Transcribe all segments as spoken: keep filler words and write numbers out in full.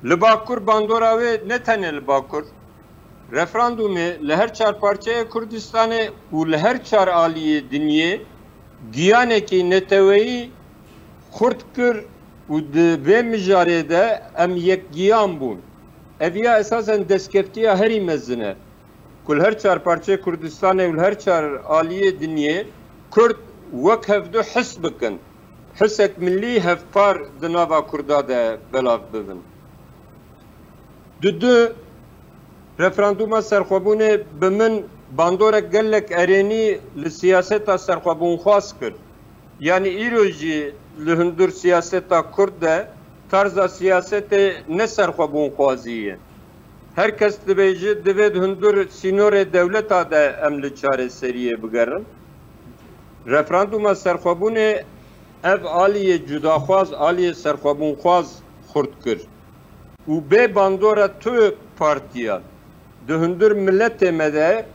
Li Bakur bandora wê ne tenê li Bakur, referandûmê li her çar parçeyê Kurdistanê û li her çar aliyê dinyê giyanekî neteweyî xurt kir û di vê mijarê de em yekgiyan bûn. Ev ya esasen destkeftiya herî mezin e ku li her çar parçeyê Kurdistanê û li her çar aliyê dinyê Kurd wek hevdu his bikin. Hisek milî hevpar di nava Kurda de belav bibin. Dudu, referandûma serxwebûnê bi min bandorek gelek erênî li siyaseta serxwebûnxwaz kir. Yanî îro jî li hundir siyaseta Kurd de tarza siyasetê ne serxwebûnxwazî ye. Her kes dibêje divê di hundir sînorê dewleta de em li çareseriyê bigerin. Referandûma serxwebûnê ev aliyê cudaxwaz, aliyê serxwebûnxwaz xurt kir û bê bandora tu partiya di hundir miletê me de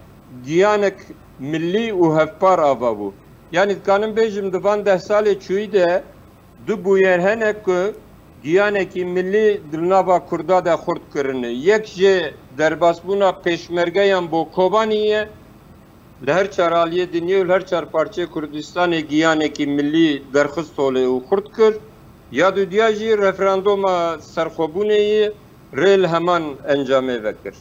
giyanek milî û hevpar ava bû. Yanî dikanim bêjim di van deh salê çûyî de du bûyer hene ku giyanekî milî di nava Kurda de xurt kirine. Yek jê derbasbûna pêşmergeyan bo Kobanî ye. Li her çar aliyê dinyê û li her çar parçeyê Kurdistanê giyanekî milî derxist holê û xurt kir. Ya dudiya jî referandûma serxwebûnê yî rê li heman encamê vekir.